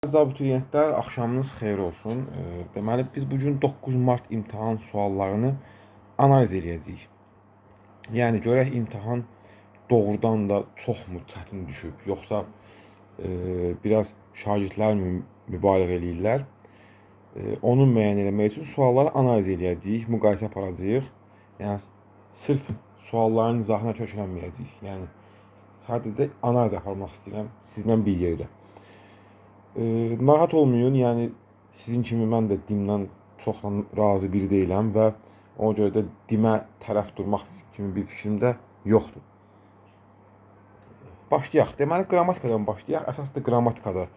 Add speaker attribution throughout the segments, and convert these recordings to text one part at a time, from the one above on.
Speaker 1: Əziz abituriyentlər, axşamınız xeyir olsun. Deməli, biz bu gün 9 mart imtahan suallarını analiz eləyəcəyik. Yəni, görək imtahan doğrudan da çoxmu çətin düşüb, yoxsa biraz şagirdlər mi mübaliğə eləyirlər? Onu müəyyən eləmək üçün sualları analiz eləyəcəyik, müqayisə aparacağıq. Yəni, sırf sualların izahına köklənməyəcəyik. Yəni, sadəcə analiz aparmaq istəyirəm sizlə bir yerdə. Narahat olmayın, yəni sizin kimi mən də DİM-dən çox da razı biri deyiləm və ona görə də DİM-ə tərəf durmaq kimi bir fikrim də yoxdur. Başlayaq. Deməli, qrammatikadan başlayaq. Əsas da qrammatikada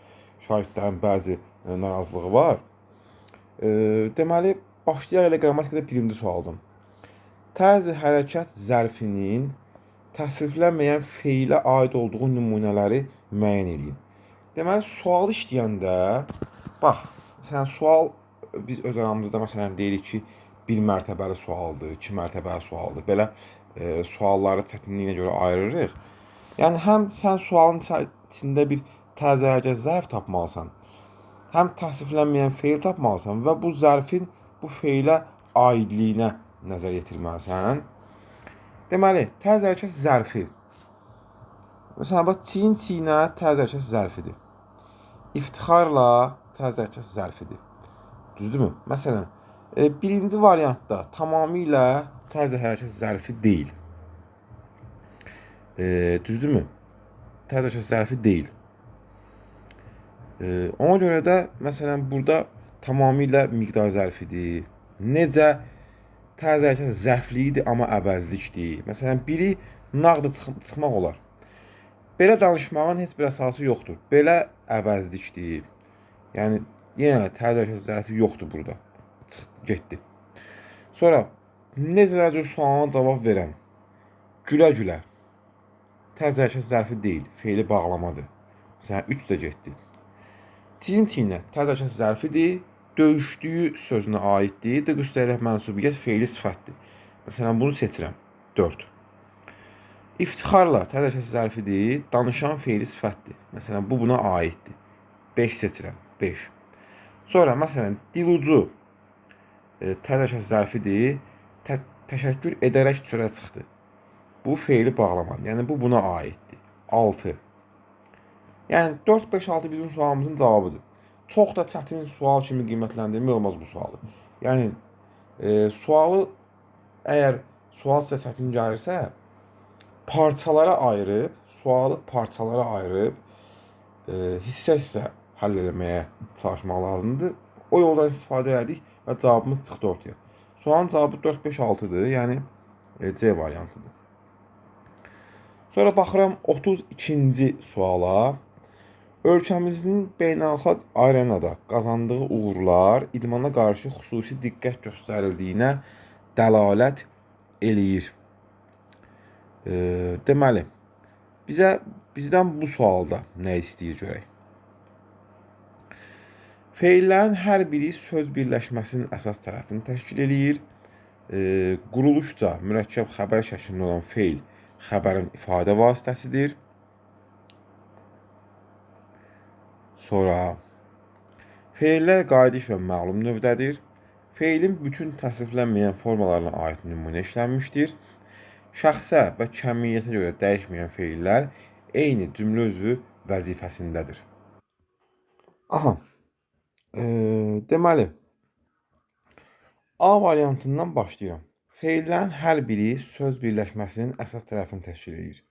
Speaker 1: şagirdlərin bəzi narazılığı var. Deməli, başlayaq elə qrammatikada birinci sualdan. Tərzi hərəkət zərfinin təsriflənməyən feilə aid olduğu nümunələri müəyyən eləyin. Deməli, sualı işləyəndə, bax, məsələn, sual biz öz aramızda məsələn deyirik ki, bir mərtəbəli sualdır, iki mərtəbəli sualdır. Belə sualları çətinliyinə görə ayırırıq. Yəni, həm sən sualın içində bir tərzi hərəkət zərf tapmalısan, həm təsriflənməyən feil tapmalısan və bu zərfin bu feilə aidliyinə nəzər yetirməlisən. Deməli, tərzi hərəkət zərfi. Məsələn, bax, çiyin çiyinə tərzi hərəkət zərfidir. İftixarla tərzi hərəkət zərfidir. Düzdürmü? Məsələn, birinci variantda tamamilə tərzi hərəkət zərfi deyil. Düzdürmü? Tərzi hərəkət zərfi deyil. Ona görə də, məsələn, burada tamamilə miqdar zərfidir. Necə tərzi hərəkət zərfliyidir, amma əvəzlikdir. Məsələn, biri nağdı çıxmaq olar. Belə danışmağın heç bir əsası yoxdur. Belə əvəzlikdir. Yəni, yenə tərzi hərəkət zərfi yoxdur burada. Çıxdı, getdi. Sonra, necə cür sualına cavab verən gülə-gülə tərzi hərəkət zərfi deyil, feili bağlamadır. Məsələn, 3 də getdi. Çiyin çiyinə tərzi hərəkət zərfidir, döyüşdüyü sözünə aiddir, D üstəlik mənsubiyyət feili sifətdir. Məsələn, bunu seçirəm. 4. İftixarla tərzi hərəkət zərfidir, danışan feili sifətdir. Məsələn, bu buna aiddir. 5 seçirəm. 5. Sonra, məsələn, dilucu tərzi hərəkət zərfidir, təşəkkür edərək çölə çıxdı. Bu feili bağlamadır. Yəni, bu buna aiddir. 6. Yəni, 4, 5, 6 bizim sualımızın cavabıdır. Çox da çətin sual kimi qiymətləndirmək olmaz bu sualı. Yəni, sualı əgər sual sizə çətin gəlirsə, parçalara ayırıb, sualı parçalara ayırıb, hissə-hissə həll eləməyə çalışmaq lazımdır. O yoldan istifadə elədik və cavabımız çıxdı ortaya. Sualın cavabı 4, 5, 6-dır, yəni C variantıdır. Sonra baxıram 32-ci suala. Ölkəmizin beynəlxalq arenada qazandığı uğurlar idmana qarşı xüsusi diqqət göstərildiyinə dəlalət eləyir. Deməli, bizdən bu sualda nə istəyir görək. Feillərin hər biri söz birləşməsinin əsas tərəfini təşkil eləyir. Quruluşca mürəkkəb xəbər şəklində olan feil xəbərin ifadə vasitəsidir. Sonra, feillər qayıdış və məlum növdədir. Feilin bütün təsriflənməyən formalarına aid nümunə işlənmişdir. Şəxsə və kəmiyyətə görə dəyişməyən feillər eyni cümlə üzvü vəzifəsindədir. Aha, deməli, A variantından başlayıram. Feillərin hər biri söz birləşməsinin əsas tərəfini təşkil edir.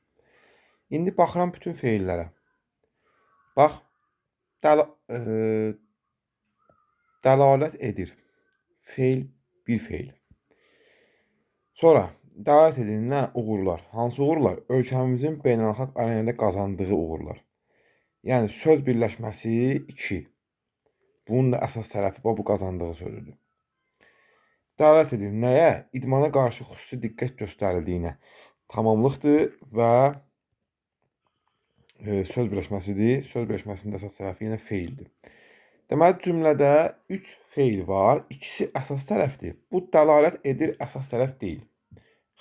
Speaker 1: İndi baxıram bütün feillərə. Bax, dəlalət edir. Feil, bir feil. Sonra, dəlalət edir nə? Uğurlar. Hansı uğurlar? Ölkəmizin beynəlxalq arenada qazandığı uğurlar. Yəni, söz birləşməsi 2. Bunun da əsas tərəfi bu qazandığı sözüdür. Dəlalət edir nəyə? İdmana qarşı xüsusi diqqət göstərildiyinə. Tamamlıqdır və söz birləşməsidir. Söz birləşməsinin əsas tərəfi yenə feildir. Deməli, cümlədə 3 feil var. İkisi əsas tərəfdir. Bu dəlalət edir, əsas tərəf deyil.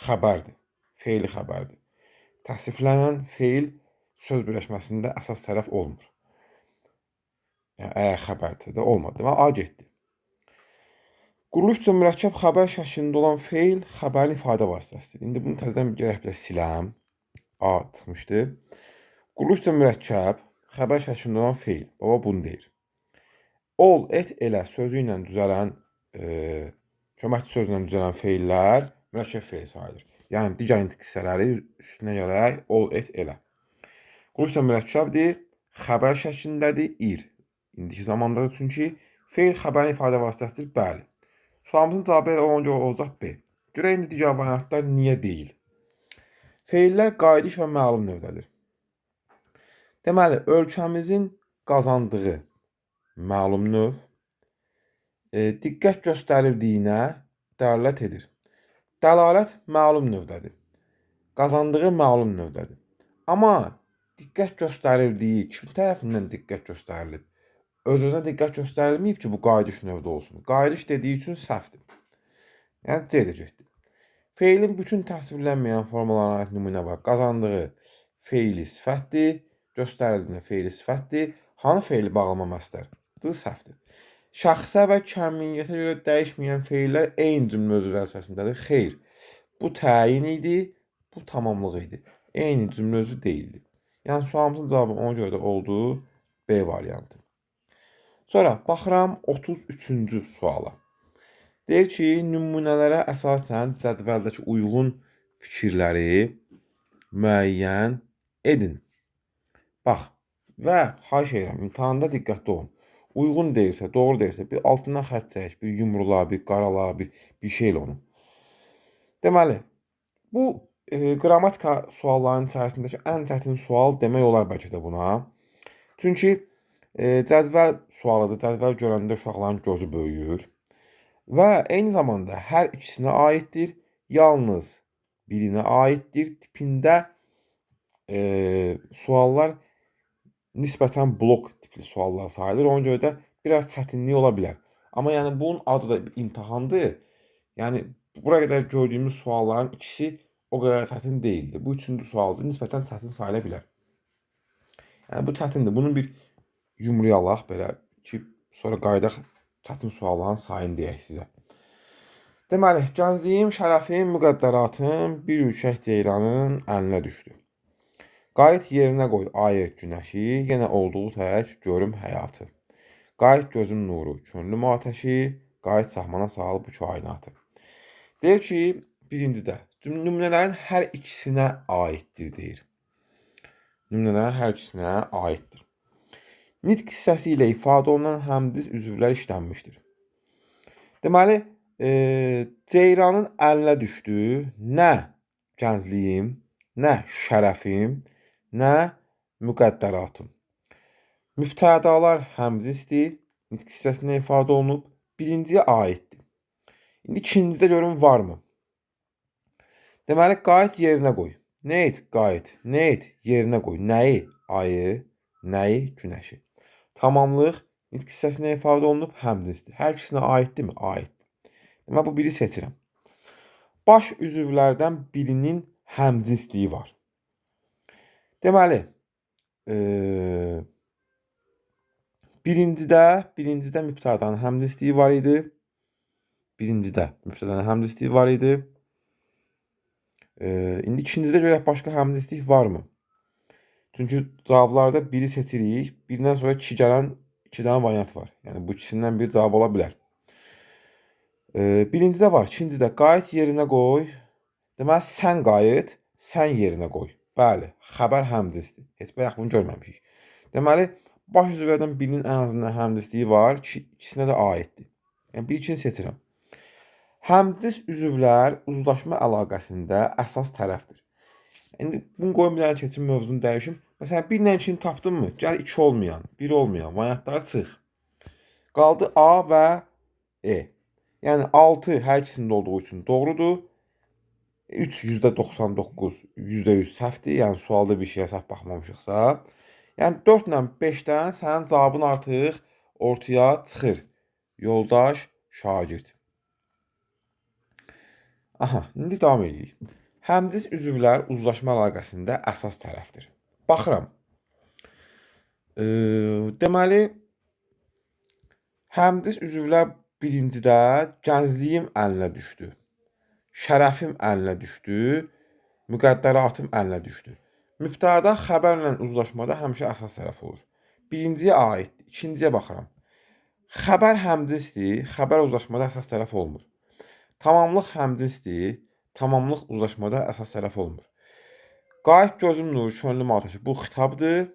Speaker 1: Xəbərdir. Feili xəbərdir. Təsriflənən feil söz birləşməsində əsas tərəf olmur. Yəni, əgər xəbərdirsə də olmadı. Deməli, A getdi. Quruluş üçün mürəkkəb xəbər şəklində olan feil xəbərin ifadə vasitəsidir. İndi bunu təzədən gərək bir də siləm. A çıxmışdı. Quruluş üçün mürəkkəb xəbər şəklində olan feil. Baba bunu deyir. Ol, et, elə sözü ilə düzələn, köməkçi sözlə düzələn feillər mürəkkəb feil sayılır. Yəni, digər nitq hissələri üstünə gələrək ol, et, elə. Quruluş üçün mürəkkəbdir, xəbər şəklindədir, ir. İndiki zamandadır çünki feil xəbərin ifadə vasitəsidir, bəli. Sualımızın cavabı elə ona görə olacaq B. Görək indi digər variantlar niyə deyil. Feillər qayıdış və məlum növdədir. Deməli, ölkəmizin qazandığı məlum növ diqqət göstərildiyinə dəlalət edir. Dəlalət məlum növdədir. Qazandığı məlum növdədir. Amma diqqət göstərildiyi, kim tərəfindən diqqət göstərilib? Öz-özünə diqqət göstərilməyib ki, bu qayıdış növdə olsun. Qayıdış dediyi üçün səhvdir. Yəni, C də getdi. Feilin bütün təsvirlənməyən formalarına aid nümunə var. Qazandığı feili sifətdir, göstərildiyinə feili sifətdir. Hanı feili bağlama məstər? D səhvdir. Şəxsə və kəmiyyətə görə dəyişməyən feillər eyni cümlə özü vəzifəsindədir. Xeyr, bu təyin idi, bu tamamlıq idi. Eyni cümlə özü deyildi. Yəni, sualımızın cavabı ona görə də oldu B variantı. Sonra baxıram 33-cü suala. Deyir ki, nümunələrə əsasən cədvəldəki uyğun fikirləri müəyyən edin. Bax, və xahiş edirəm, imtahanda diqqətli olun. Uyğun deyilsə, doğru deyilsə, bir altından xətt çək, bir yumrula, bir qarala, bir şey elə onu. Deməli, bu qrammatika suallarının içərisindəki ən çətin sual demək olar bəlkə də buna. Çünki cədvəl sualıdır. Cədvəl görəndə uşaqların gözü böyüyür. Və eyni zamanda hər ikisinə aiddir. Yalnız birinə aiddir. Tipində suallar nisbətən blok tipli suallar sayılır. Ona görə də biraz çətinlik ola bilər. Amma yəni bunun adı da imtahandır. Yəni bura qədər gördüyümüz sualların ikisi o qədər çətin deyildi. Bu üçüncü sualdır. Nisbətən çətin sayıla bilər. Yəni bu çətindir. Bunun bir yumruyalaq belə ki, sonra qayıdaq çətin sualların sayını deyək sizə. Deməli, gəncliyim, şərəfim, müqəddəratım bir ürkək ceyranın əlinə düşdü. Qayıt yerinə qoy ayı, günəşi, yenə olduğu tək görüm həyatı. Qayıt gözüm nuru, könlüm atəşi, qayıt sahmana sal bu kainatı. Deyir ki, birincidə, nümunələrin hər ikisinə aiddir, deyir. Nümunələrin hər ikisinə aiddir. Nitq hissəsi ilə ifadə olunan həmdiz üzvlər işlənmişdir. Deməli, ceyranın əlinə düşdü nə gəncliyim, nə şərəfim, nə müqəddəratım. Mübtədalar həmcinsdir, nitq hissəsində ifadə olunub, birinciyə aiddir. İndi ikincidə görüm varmı? Deməli, qayıt yerinə qoy. Nə et? Qayıt. Nə et? Yerinə qoy. Nəyi? Ayı, nəyi? Günəşi. Tamamlıq nitq hissəsində ifadə olunub, həmcinsdir. Hər ikisinə aiddirmi? Aiddir. Deməli, bu biri seçirəm. Baş üzvlərdən birinin həmcinsliyi var. Deməli, birincidə mübtədanın həmcinsliyi var idi. Birincidə mübtədanın həmcinsliyi var idi. İndi ikincidə görək başqa həmcinslik varmı? Çünki cavablarda biri seçirik, birindən sonra iki gələn iki dənə variant var. Yəni bu ikisindən biri cavab ola bilər. Birincidə var, ikincidə qayıt yerinə qoy. Deməli, sən qayıt, sən yerinə qoy. Bəli, xəbər həmcinsdir. Heç bayaq bunu görməmişik. Deməli, baş üzvlərdən birinin ən azından həmcinsliyi var, ikisinə də aiddir. Yəni, bir ikini seçirəm. Həmcins üzvlər uzlaşma əlaqəsində əsas tərəfdir. İndi bunu qoyum bir dənə keçim, mövzunu dəyişim. Məsələn, bir ilə ikini tapdın mı? Gəl iki olmayan, bir olmayan variantları çıx. Qaldı A və E. Yəni 6 hər ikisində olduğu üçün doğrudur. 3 %99, %100 səhvdir. Yəni sualda bir şeyə səhv baxmamışıqsa. Yəni 4 ilə 5-dən sənin cavabın artıq ortaya çıxır. Yoldaş, şagird. Aha, indi davam edirik. Həmcins üzvlər uzlaşma əlaqəsində əsas tərəfdir. Baxıram. Deməli, Həmcins üzvlər birincidə gəncliyim əlinə düşdü. Şərəfim əlinə düşdü. Müqəddəratım əlinə düşdü. Mübtəda xəbərlə uzlaşmada həmişə əsas tərəf olur. Birinciyə aiddir. İkinciyə baxıram. Xəbər həmcinsdir. Xəbər uzlaşmada əsas tərəf olmur. Tamamlıq həmcinsdir. Tamamlıq uzlaşmada əsas tərəf olmur. Qayıt gözüm nuru, könlüm atəşi. Bu xitabdır.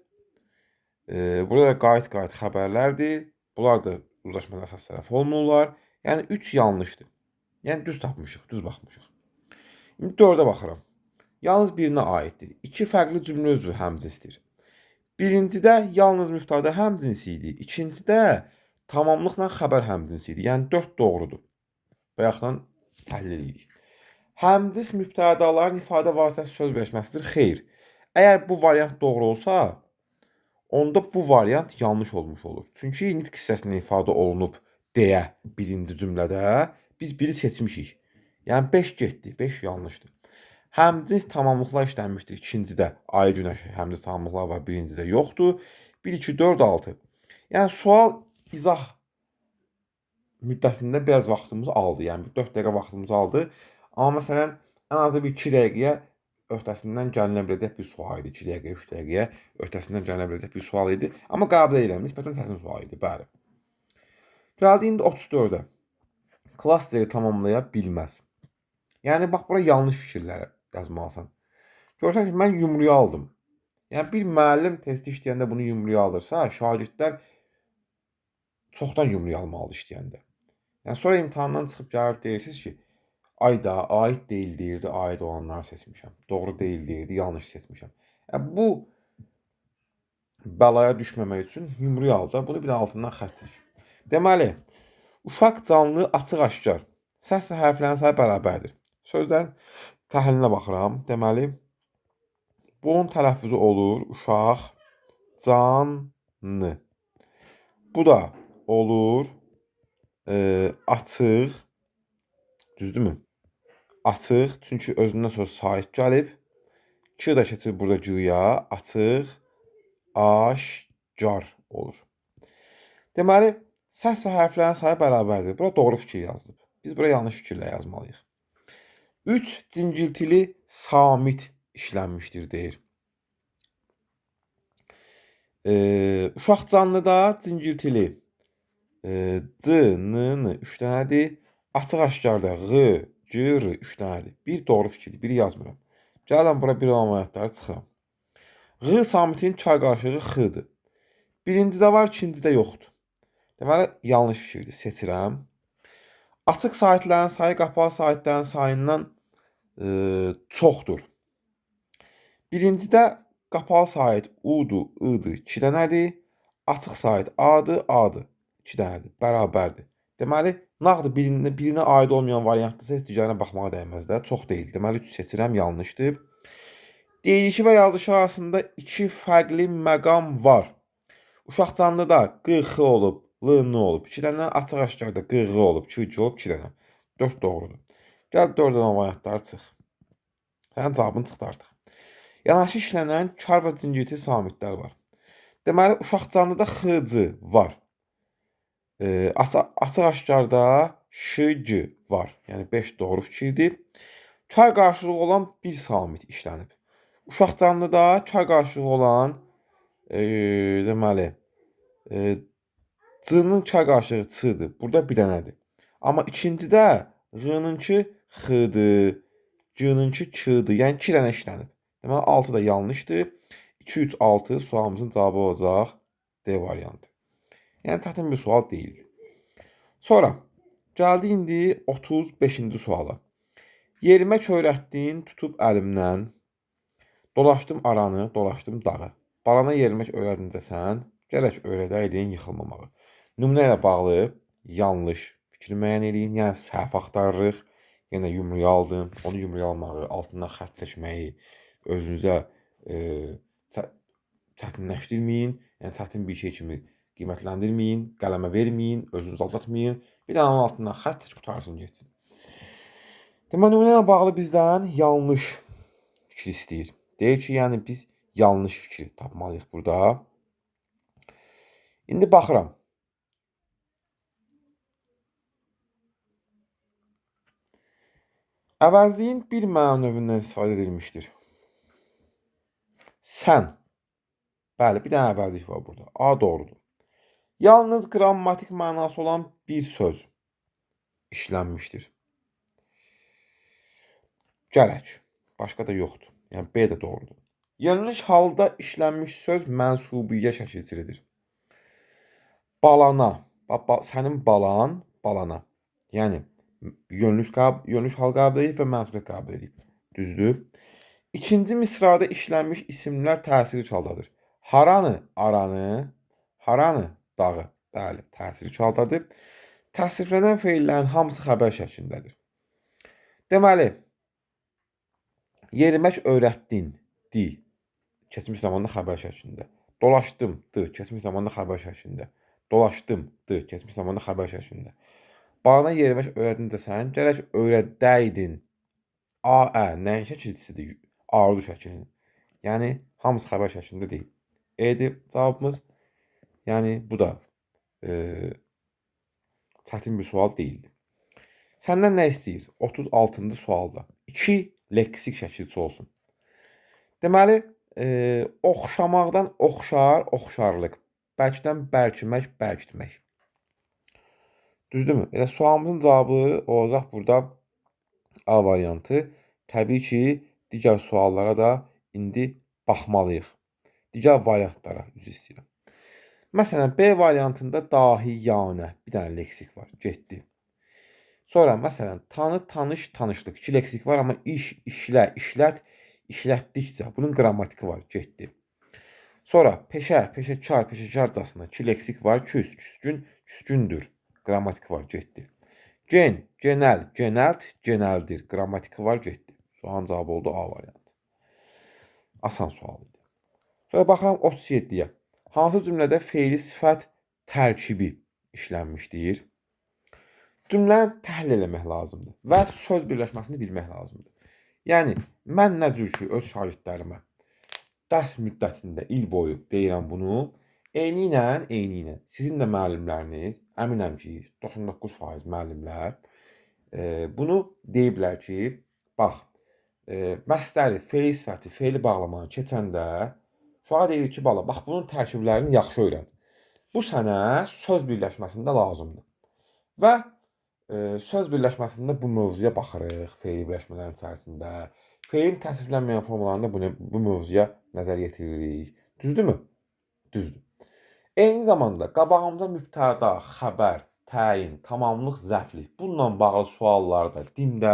Speaker 1: Burada da qayıt xəbərlərdir. Bunlar da uzlaşmada əsas tərəf olmurlar. Yəni 3 yanlışdır. Yəni düz tapmışıq, düz baxmışıq. İndi 4-ə baxıram. Yalnız birinə aiddir. İki fərqli cümlə üzvü həmcinsdir. Birincidə yalnız mübtəda həmcinsi idi. İkincidə tamamlıqla xəbər həmcinsi idi. Yəni 4 doğrudur. Bayaqdan təhlil edirik. Həmcins mübtədaların ifadə vasitəsi söz birləşməsidir. Xeyr. Əgər bu variant doğru olsa, onda bu variant yanlış olmuş olur. Çünki nitq hissəsində ifadə olunub deyə birinci cümlədə biz biri seçmişik. Yəni 5 getdi, 5 yanlışdır. Həmcins tamamlıqlar işlənmişdir. İkincidə ayı günəşi həmcins tamamlıqlar var, birincidə yoxdur. 1, 2, 4, 6. Yəni sual izah müddətində biraz vaxtımızı aldı. Yəni 4 dəqiqə vaxtımızı aldı. Amma məsələn, ən azı bir 2 dəqiqəyə öhdəsindən gəlinə biləcək bir sual idi. 2 dəqiqə, 3 dəqiqəyə öhdəsindən gəlinə biləcək bir sual idi. Amma qəbul edirəm, nisbətən çətin sual idi, bəli. Gəldi indi 34-ə. Klasteri tamamlaya bilməz. Yəni, bax, bura yanlış fikirləri yazmalısan. Görürsən ki, mən yumruya aldım. Yəni, bir müəllim testi işləyəndə bunu yumruya alırsa, şagirdlər çoxdan yumruya almalıdır işləyəndə. Yəni, sonra imtahandan çıxıb gəlib deyirsiniz ki, ayda, aid deyil deyirdi, aid olanları seçmişəm. Doğru deyil deyirdi, yanlış seçmişəm. Yəni, bu bəlaya düşməmək üçün yumruya al da, bunu bir də altından xətt çək. Deməli, uşaq canlı açıq-aşkar. Səs və hərflərin sayı bərabərdir. Sözlərin təhlilinə baxıram. Deməli, bunun tələffüzü olur uşaq canlı. Bu da olur açıq, düzdürmü? Açıq, çünki özündən sonra sait gəlib. K da keçir burada G-ya, açıq, aşkar olur. Deməli, səs və hərflərin sayı bərabərdir. Bura doğru fikir yazılıb. Biz bura yanlış fikirlər yazmalıyıq. 3 cingiltili samit işlənmişdir deyir. Uşaq canlıda cingiltili C, N, N 3 dənədir. Açıq aşkarda Ğ, G, R 3 dənədir. Bir doğru fikirdir, biri yazmıram. Gəlirəm bura bir olan variantları çıxıram. Ğ samitin kar qarşılığı X-dır. Birincidə var, ikincidə yoxdur. Deməli, yanlış fikirdir. Seçirəm. Açıq saitlərin sayı qapalı saitlərin sayından çoxdur. Birincidə qapalı sait U-dur, I-dır, 2 dənədir. Açıq sait A-dır, A-dır, 2 dənədir, bərabərdir. Deməli, nağd birinə aid olmayan variantdırsa, heç digərinə baxmağa dəyməz də, çox deyil. Deməli, 3 seçirəm, yanlışdır. Deyilişi və yazılışı arasında iki fərqli məqam var. Uşaq canlıda Q, X olub, L, N olub. 2 dənə, açıq aşkarda Q, Ğ olub, Q, C olub, 2 dənə. 4 doğrudur. Gəl 4 dənə variantları çıx. Sənin cavabın çıxdı artıq. Yanaşı işlənən kar və cingilti samitlər var. Deməli, uşaq canlıda X, C var. Açıq aşkarda Ş, G var. Yəni 5 doğru fikirdir. Kar qarşılığı olan bir samit işlənib. Uşaq canlıda kar qarşılığı olan deməli, C-nın kar qarşılığı C-dır. Burada bir dənədir. Amma ikincidə Ğ-nınki X-dır, G-nınki K-dır. Yəni 2 dənə işlənib. Deməli, 6 da yanlışdır. 2, 3, 6 sualımızın cavabı olacaq D variantı. Yəni çətin bir sual deyil. Sonra gəldik indi 35-ci suala. Yerimək öyrətdin, tutub əlimdən. Dolaşdım aranı, dolaşdım dağı. Balana yerimək öyrədincə sən, gərək öyrədəydin yıxılmamağı. Nümunə ilə bağlı yanlış fikri müəyyən eləyin. Yəni səhv axtarırıq. Yenə yumruya aldım. Onu yumruya almağı, altından xətt çəkməyi özünüzə çətinləşdirməyin. Yəni çətin bir şey kimi qiymətləndirməyin, qələmə verməyin, özünüzü aldatmayın. Bir dənə onun altından xətt çək, qurtarsın getsin. Deməli, nümunə ilə bağlı bizdən yanlış fikir istəyir. Deyir ki, yəni biz yanlış fikri tapmalıyıq burada. İndi baxıram. Əvəzliyin bir məna növündən istifadə edilmişdir. Sən. Bəli, bir dənə əvəzlik var burada. A doğrudur. Yalnız qrammatik mənası olan bir söz işlənmişdir. Gərək. Başqa da yoxdur. Yəni B də doğrudur. Yönəliş halda işlənmiş söz mənsubiyyə şəkilçilidir. Balana. Sənin balan, balana. Yəni yönəliş hal qəbul edib və mənsubiyyət qəbul edib. Düzdür? İkinci misrada işlənmiş isimlər təsirli haldadır. Haranı, aranı, haranı, dağı. Bəli, təsirli haldadır. Təsriflənən feillərin hamısı xəbər şəklindədir. Deməli, yerimək öyrətdin, di, keçmiş zamanda xəbər şəklində. Dolaşdım, d, keçmiş zamanda xəbər şəklində. Dolaşdım, d, keçmiş zamanda xəbər şəklində. Balana yerimək öyrətdin desən, gərək öyrədəydin. A, ə, nəyin şəkilçisidir? Arzu şəklinin. Yəni, hamısı xəbər şəklində deyil. E-dir cavabımız. Yəni, bu da çətin bir sual deyildi. Səndən nə istəyir? 36-cı sualda. 2 leksik şəkilçi olsun. Deməli, oxşamaqdan oxşar, oxşarlıq. Bərkdən bərkimək, bərkitmək. Düzdürmü? Elə sualımızın cavabı olacaq burada A variantı. Təbii ki, digər suallara da indi baxmalıyıq. Digər variantlara üzr istəyirəm. Məsələn, B variantında dahiyanə bir dənə leksik var. Getdi. Sonra məsələn, tanı, tanış, tanışlıq. 2 leksik var, amma iş, işlə, işlət, işlətdikcə bunun qrammatiki var. Getdi. Sonra peşə, peşəkar, peşəkarcasına 2 leksik var. Küs, küskün, küskündür. Qrammatiki var, getdi. Gen, genəl, genəlt, genəldir. Qrammatiki var, getdi. Sualın cavabı oldu A variantı. Asan sual idi. Sonra baxıram 37-yə. Hansı cümlədə feili sifət tərkibi işlənmişdir? Cümləni təhlil eləmək lazımdır və söz birləşməsini bilmək lazımdır. Yəni, mən nə cür ki, öz şagirdlərimə dərs müddətində il boyu deyirəm bunu, eyni ilə sizin də müəllimləriniz, əminəm ki, 99% müəllimlər bunu deyiblər ki, bax, məstəri, feil sifəti, feili bağlamanı keçəndə uşağa deyir ki, bala, bax, bunun tərkiblərini yaxşı öyrən. Bu sənə söz birləşməsində lazımdır. Və söz birləşməsində bu mövzuya baxırıq, feili birləşmələrin içərisində. Feilin təsriflənməyən formalarında bu mövzuya nəzər yetiririk. Düzdürmü? Düzdür. Eyni zamanda qabağımıza mübtəda, xəbər, təyin, tamamlıq, zərflik bununla bağlı suallarda dimdə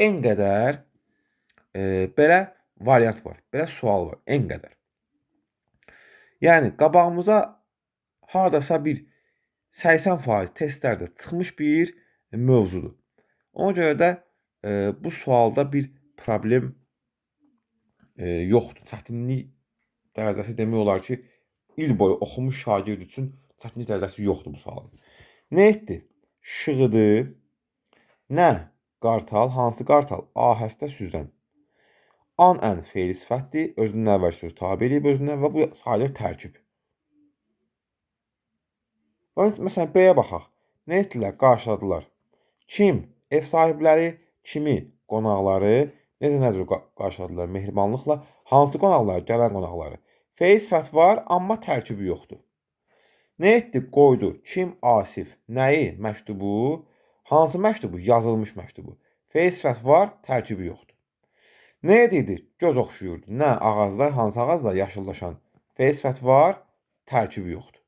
Speaker 1: en qədər belə variant var, belə sual var, en qədər. Yəni, qabağımıza hardasa bir 80% testlərdə çıxmış bir mövzudur. Ona görə də bu sualda bir problem yoxdur. Çətinlik dərəcəsi demək olar ki, il boyu oxumuş şagird üçün çətinlik dərəcəsi yoxdur bu sualın. Nə etdi? Şığıdı. Nə? Qartal. Hansı qartal? Ahəstə süzən. An, ən feili sifətdir. Özündən əvvəl söz tabe eləyib özünə və bu sayılır tərkib. Məsələn, B-yə baxaq. Nə etdilər? Qarşıladılar. Kim? Ev sahibləri. Kimi? Qonaqları. Necə nə cür qarşıladılar? Mehribanlıqla. Hansı qonaqları? Gələn qonaqları. Feil sifət var, amma tərkibi yoxdur. Nə etdi? Qoydu. Kim? Asif. Nəyi? Məktubu. Hansı məktubu? Yazılmış məktubu. Feil sifət var, tərkibi yoxdur. Nə edirdi? Göz oxşuyurdu. Nə? Ağaclar, hansı ağaclar? Yaşıllaşan. Feil sifət var, tərkibi yoxdur.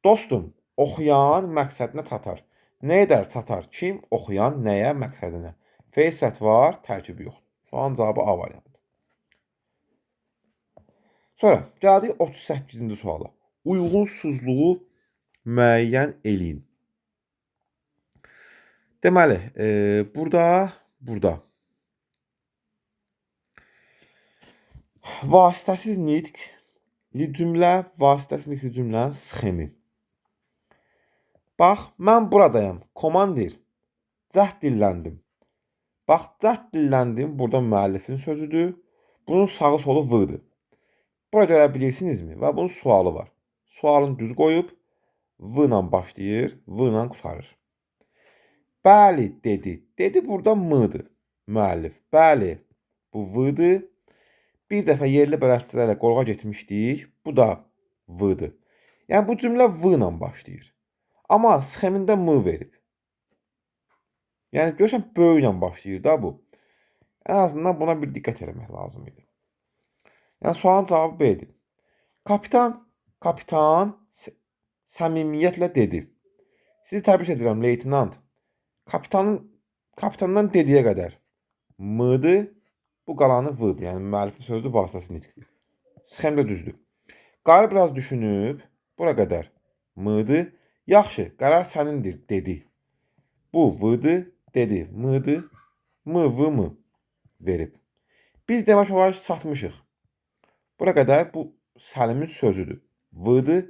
Speaker 1: Dostum, oxuyan məqsədinə çatar. Nə edər? Çatar. Kim? Oxuyan nəyə? Məqsədinə. Feil sifət var, tərkibi yoxdur. Sualın cavabı A variantı. Sonra gəldik 38-ci suala. Uyğunsuzluğu müəyyən eləyin. Deməli, burada vasitəsiz nitqli cümlə, vasitəsiz nitqli cümlənin sxemi. Bax, mən buradayam, komandir. Cəhd dilləndim. Bax, cəhd dilləndim, burada müəllifin sözüdür. Bunun sağı solu V-dır. Bura görə bilirsinizmi? Və bunun sualı var. Sualını düz qoyub, V ilə başlayır, V ilə qurtarır. Bəli, dedi. Dedi burada M-dır. Müəllif. Bəli, bu V-dır. Bir dəfə yerli bələdçilərlə qoruğa getmişdik. Bu da V-dır. Yəni bu cümlə V ilə başlayır. Amma sxemində M verib. Yəni görürsən böyüklə başlayır da bu. Ən azından buna bir diqqət eləmək lazım idi. Yəni sualın cavabı B-dir. Kapitan səmimiyyətlə dedi. Sizi təbrik edirəm, leytenant. Kapitandan dediyə qədər M-dır, bu qalanı V-dır. Yəni müəllifin sözüdür, vasitəsi nitqdir. Sxem də düzdür. Qarı biraz düşünüb, bura qədər M-dır. Yaxşı, qərar sənindir, dedi. Bu V-dır, dedi. M-dır, M, V, M verib. Biz demək olar ki, satmışıq. Bura qədər bu Səlimin sözüdür. V-dır,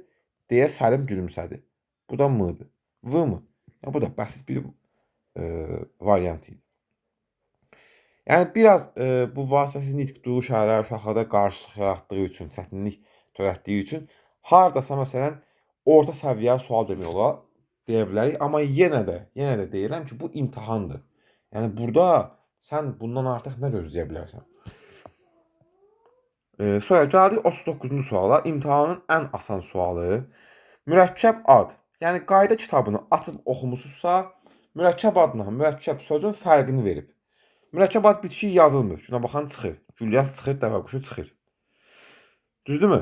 Speaker 1: deyə Səlim gülümsədi. Bu da M-dır. V M. Yəni, bu da bəsit bir variant idi. Yəni, biraz bu vasitəsiz nitq duyğu işarələri uşaqlarda qarışıqlıq yaratdığı üçün, çətinlik törətdiyi üçün hardasa məsələn orta səviyyəli sual demək olar, deyə bilərik. Amma yenə də deyirəm ki, bu imtahandır. Yəni burada sən bundan artıq nə gözləyə bilərsən? Sonra gəldik 39-cu suala. İmtahanın ən asan sualı. Mürəkkəb ad. Yəni qayda kitabını açıb oxumusunuzsa, mürəkkəb adla mürəkkəb sözün fərqini verib. Mürəkkəb ad bitişik yazılmır. Günəbaxan çıxır, gülyaz çıxır, dəvəquşu çıxır. Düzdürmü?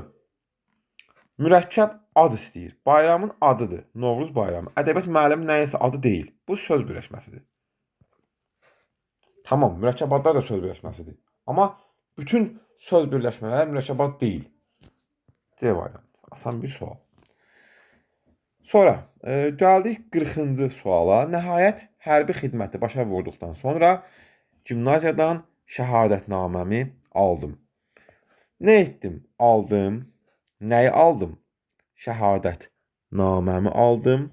Speaker 1: Mürəkkəb ad istəyir. Bayramın adıdır. Novruz bayramı. Ədəbiyyat müəllimi nəyinsə adı deyil. Bu söz birləşməsidir. Tamam, mürəkkəb adlar da söz birləşməsidir. Amma bütün söz birləşmələri mürəkkəb ad deyil. C variantı. Asan bir sual. Sonra gəldik 40-cı suala. Nəhayət hərbi xidməti başa vurduqdan sonra gimnaziyadan şəhadətnaməmi aldım. Nə etdim? Aldım. Nəyi aldım? Şəhadətnaməmi aldım.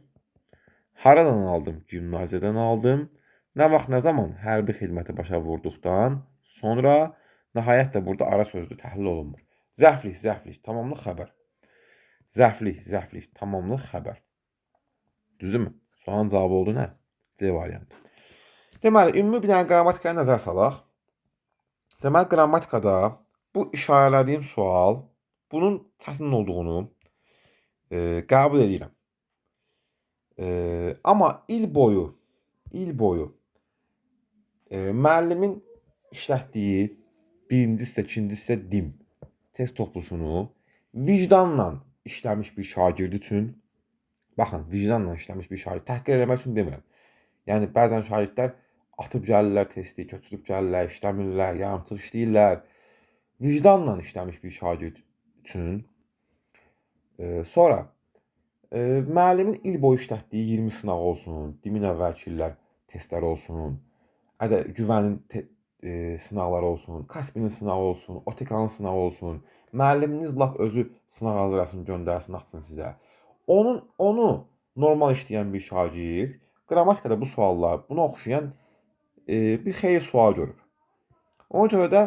Speaker 1: Haradan aldım? Gimnaziyadan aldım. Nə vaxt, nə zaman? Hərbi xidməti başa vurduqdan sonra. Nəhayət də burada ara sözdür, təhlil olunmur. Zərflik, zərflik, tamamlıq xəbər. Zərflik, zərflik, tamamlıq xəbər. Düzdürmü? Sualın cavabı oldu nə? C variantı. Deməli, ümumi bir dənə qrammatikaya nəzər salaq. Deməli, qrammatikada bu işarələdiyim sual, bunun çətin olduğunu qəbul edirəm. Amma il boyu müəllimin işlətdiyi birinci hissə, ikinci hissə dim test toplusunu vicdanla işləmiş bir şagird üçün, baxın, vicdanla işləmiş bir şagird, təhqir eləmək üçün demirəm. Yəni, bəzən şagirdlər atıb gəlirlər testi, köçürüb gəlirlər, işləmirlər, yarımçıq işləyirlər. Vicdanla işləmiş bir şagird üçün. Sonra, müəllimin il boyu işlətdiyi 20 sınaq olsun, dimin əvvəlki illər testləri olsun, güvənin sınaqları olsun, Kaspinin sınağı olsun, OTK-nın sınağı olsun, müəlliminiz lap özü sınaq hazırlasın, göndərsin, atsın sizə. Onu normal işləyən bir şagird qrammatikada bu suallar, buna oxşayan bir xeyli sual görüb. Ona görə də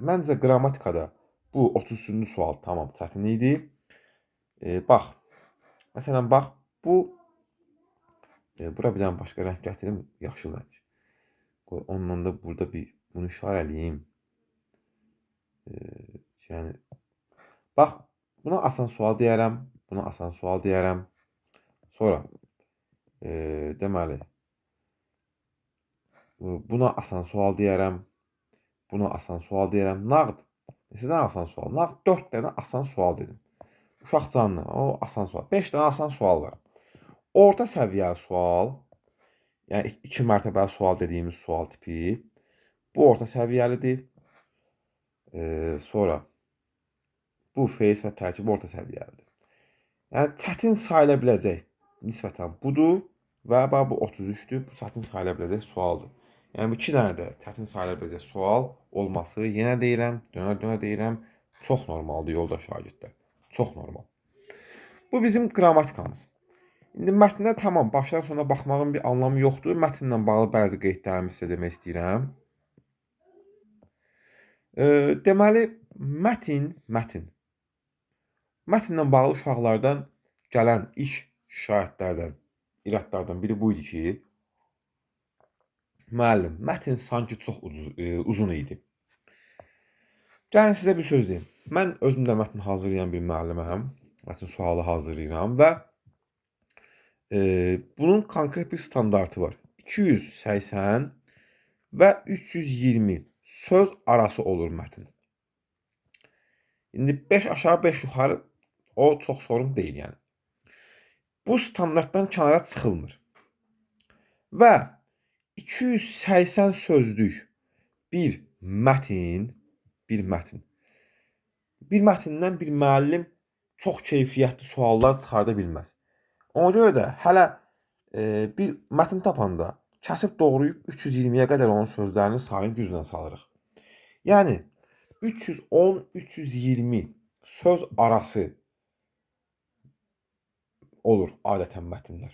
Speaker 1: məncə qrammatikada bu 33-cü sual tamam çətin idi. Bax, məsələn, bax, bu bura bir dənə başqa rəng gətirim, yaşıl rəng. Qoy, onunla da burada bir bunu işarələyim. Yəni, bax, buna asan sual deyərəm, buna asan sual deyərəm. Sonra, deməli, buna asan sual deyərəm, buna asan sual deyərəm. Nağd, sizdən asan sual. Nağd 4 dənə asan sual dedim. Uşaq canlı, o asan sual. 5 dənə asan sual var. Orta səviyyəli sual, yəni 2 mərtəbəli sual dediyimiz sual tipi. Bu orta səviyyəlidir. Sonra bu feys və tərkib orta səviyyəlidir. Yəni çətin sayıla biləcək nisbətən budur və bax bu 33-dür. Bu çətin sayıla biləcək sualdır. Yəni bu 2 dənə də çətin sayıla biləcək sual olması, yenə deyirəm, dönə-dönə deyirəm, çox normaldır yoldaş şagirdlər. Çox normal. Bu bizim qrammatikamız. İndi mətnə tamam, başdan sona baxmağın bir anlamı yoxdur. Mətnlə bağlı bəzi qeydlərimi sizə demək istəyirəm. Deməli, mətn. Mətnlə bağlı uşaqlardan gələn ilk şikayətlərdən, iradlardan biri bu idi ki, Müəllim, mətn sanki çox uzun idi. Gəlin sizə bir söz deyim. Mən özüm də mətn hazırlayan bir müəlliməm. Mətn sualı hazırlayıram və bunun konkret bir standartı var. 280 və 320 söz arası olur mətn. İndi 5 aşağı 5 yuxarı o çox sorun deyil yəni. Bu standartdan kənara çıxılmır. Və 280 sözlük bir mətn, bir mətndən bir müəllim çox keyfiyyətli suallar çıxarda bilməz. Ona görə də hələ bir mətn tapanda kəsib doğrayıb 320-yə qədər onun sözlərinin sayını güclə salırıq. Yəni 310-320 söz arası olur adətən mətnlər.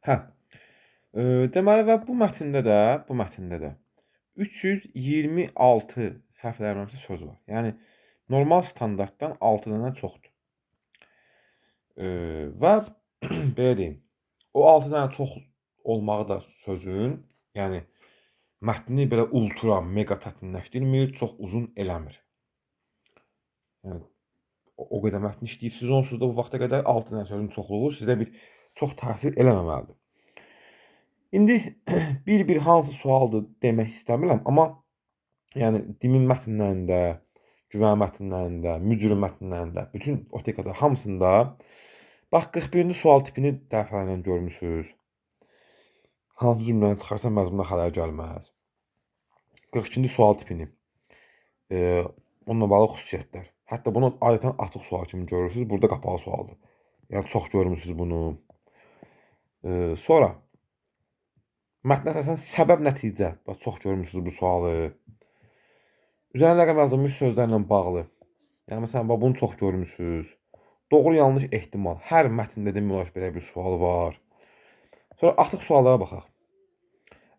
Speaker 1: Hə. Deməli və bu mətndə də 326 səhv eləmirəmsə söz var. Yəni normal standartdan 6 dənə çoxdur. Və belə deyim, o 6 dənə çox olmağı da sözün, yəni mətni belə ultra mega çətinləşdirmir, çox uzun eləmir. Yəni o qədər mətn işləyibsiz, onsuz da bu vaxta qədər 6 dənə sözün çoxluğu sizə bir çox təsir eləməməlidir. İndi bir-bir hansı sualdır demək istəmirəm, amma yəni DİM-in mətnlərində, güvən mətnlərində, mücrü mətnlərində, bütün OTK-da hamısında bax 41-ci sual tipini dəfələrlə görmüsünüz. Hansı cümləni çıxarsa məzmuna xələl gəlməz. 42-ci sual tipini, onunla bağlı xüsusiyyətlər. Hətta bunu adətən açıq sual kimi görürsünüz. Burada qapalı sualdır. Yəni çox görmüsünüz bunu. Sonra mətnə əsasən səbəb nəticə. Bax çox görmüsünüz bu sualı. Üzərinə rəqəm yazılmış sözlərlə bağlı. Yəni məsələn bax bunu çox görmüsünüz. Doğru yanlış ehtimal. Hər mətndə demək olar ki, belə bir sual var. Sonra açıq suallara baxaq.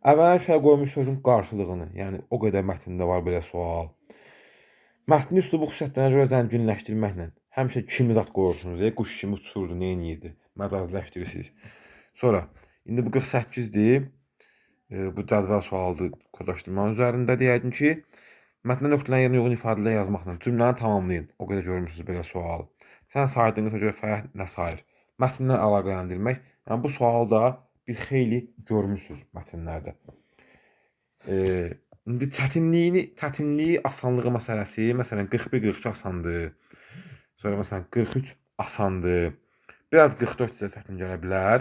Speaker 1: Əvvələn şərh qoyulmuş sözün qarşılığını, yəni o qədər mətndə var belə sual. Mətni üslubu xüsusiyyətlərinə görə zənginləşdirməklə həmişə kimi zat qoyursunuz, quş kimi uçurdu, nə eləyirdi, məcazləşdirirsiniz. Sonra, indi bu 48-dir, bu cədvəl sualıdır kodlaşdırmanın üzərindədir yəqin ki, mətnə nöqtələrin yerinə uyğun ifadələr yazmaqla cümləni tamamlayın. O qədər görmüsünüz belə sual. Sən saydığınıza görə Fərəh nə sayır? Mətnlə əlaqələndirmək. Yəni bu sualı da bir xeyli görmüsünüz mətnlərdə. İndi çətinliyi, asanlığı məsələsi, məsələn 41-42 asandır. Sonra məsələn 43 asandır. Biraz 44 sizə çətin gələ bilər.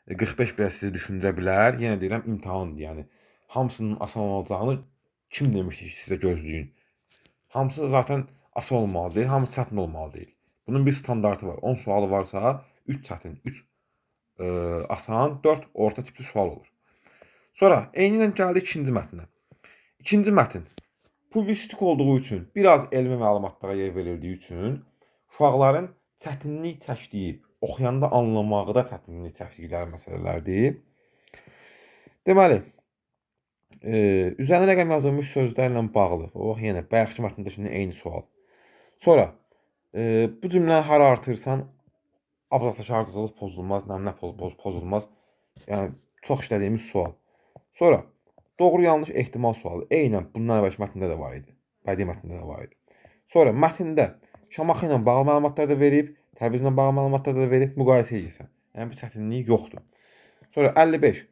Speaker 1: 45 biraz sizi düşündürə bilər. Yenə deyirəm imtahandır, yəni hamısının asan olacağını kim demişdi ki, sizə gözləyin. Hamısı zaten asan olmalı deyil, hamısı çətin olmalı deyil. Bunun bir standartı var. 10 sualı varsa 3 çətin, 3 asan, 4 orta tipli sual olur. Sonra eyni ilə gəldik ikinci mətnə. İkinci mətn publisistik olduğu üçün, biraz elmi məlumatlara yer verildiyi üçün uşaqların çətinlik çəkdiyi, oxuyanda anlamaqda çətinlik çəkdikləri məsələlərdir. Deməli, üzərinə rəqəm yazılmış sözlərlə bağlı. Bax, yenə bayaqki mətndə şimdi eyni sual. Sonra bu cümləni hara artırsan, abzaslaşa ardıcıllıq pozulmaz, nəmlə pozulmaz. Yəni çox işlədiyimiz sual. Sonra doğru yanlış ehtimal sualı. Eynən bundan əvvəlki mətndə də var idi. Bədii mətndə də var idi. Sonra mətndə Şamaxı ilə bağlı məlumatlar da verib, Təbrizlə bağlı məlumatlar da verib, müqayisə edirsən. Yəni bir çətinlik yoxdur. Sonra 55.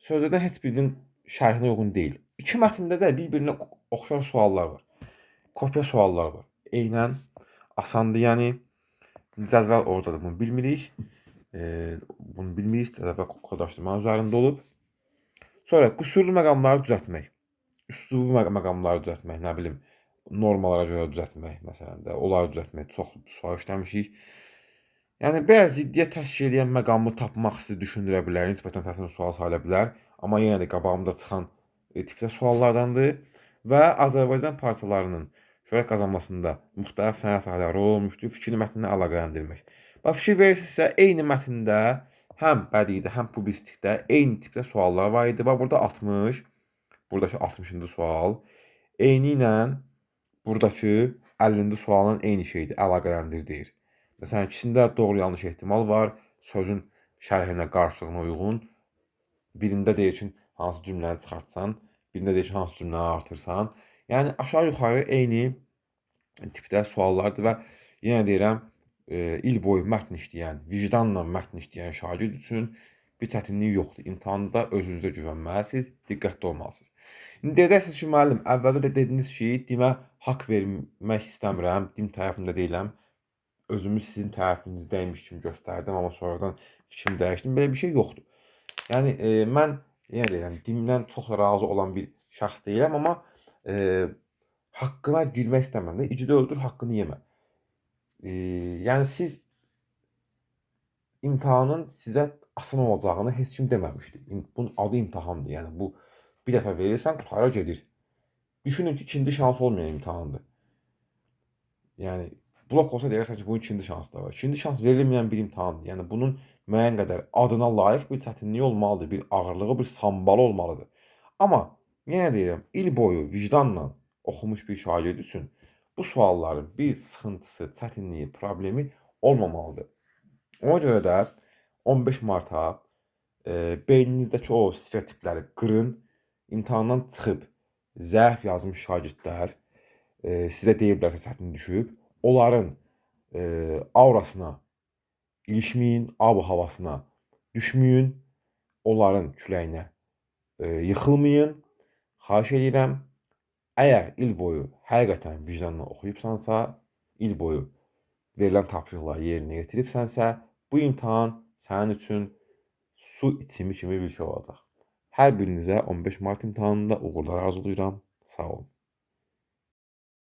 Speaker 1: Sözlərdən heç birinin şərhinə uyğun deyil. İki mətndə də bir-birinə oxşar suallar var. Kopya suallar var. Eynən asandır, yəni cədvəl oradadır, bunu bilmirik. Bunu bilmirik, cədvəl kodlaşdırmanın üzərində olub. Sonra qüsurlu məqamları düzəltmək, üslubu məqamları düzəltmək, nə bilim, normalara görə düzəltmək, məsələn də, onları düzəltmək, çox sual işləmişik. Yəni, biraz ziddiyyət təşkil edən məqamı tapmaq sizi düşündürə bilər, nisbətən çətin sual sayıla bilər, amma yenə də qabağımda çıxan tipdə suallardandır və Azərbaycan parçalarının şöhrət qazanmasında müxtəlif sənət sahələri rol olmuşdur, fikrini mətninlə əlaqələndirmək. Bax, fikir verirsinizsə, eyni mətndə həm bədiidə, həm publisistikdə eyni tipdə suallar var idi. Bax, burada 60, buradakı 60-cı sual, eyni ilə buradakı 50-ci sualın eyni şeydir, əlaqələndir deyir. Məsələn, ikisində doğru yanlış ehtimal var, sözün şərhinə, qarşılığına uyğun Birində deyir ki, hansı cümləni çıxartsan, birində deyir ki, hansı cümləni artırsan. Yəni aşağı-yuxarı eyni tipdə suallardır və yenə deyirəm, il boyu mətn işləyən, vicdanla mətn işləyən şagird üçün bir çətinlik yoxdur. İmtahanda özünüzə güvənməlisiniz, diqqətli olmalısınız. İndi deyəcəksiniz ki, müəllim, əvvəldə də dediniz ki, dimə haqq vermək istəmirəm, dim tərəfində deyiləm. Özümü sizin tərəfinizdəymiş kimi göstərdim, amma sonradan fikrimi dəyişdim. Belə bir şey yoxdur. Yəni mən yenə deyirəm, dimdən çox da razı olan bir şəxs deyiləm, amma haqqına girmək istəmirəm də. İgidi öldür, haqqını yemə. Yəni siz imtahanın sizə asan olacağını heç kim deməmişdi. Bunun adı imtahandır. Yəni bu bir dəfə verirsən, qurtarır gedir. Düşünün ki, ikinci şans olmayan imtahandır. Yəni blok olsa deyərsən ki, bunun ikinci şansı da var. İkinci şans verilməyən bir imtahandır. Yəni bunun müəyyən qədər adına layiq bir çətinliyi olmalıdır, bir ağırlığı, bir sambalı olmalıdır. Amma yenə deyirəm, il boyu vicdanla oxumuş bir şagird üçün bu sualların bir sıxıntısı, çətinliyi, problemi olmamalıdır. Ona görə də 15 marta beyninizdəki o stereotipləri qırın, imtahandan çıxıb zəif yazmış şagirdlər sizə deyiblərsə çətin düşüb, onların aurasına ilişməyin, ab havasına düşməyin, onların küləyinə yıxılmayın. Xahiş edirəm, əgər il boyu həqiqətən vicdanla oxuyubsansa, il boyu verilən tapşırıqları yerinə yetiribsənsə, bu imtahan sənin üçün su içimi kimi bir şey olacaq. Hər birinizə 15 mart imtahanında uğurlar arzulayıram. Sağ olun.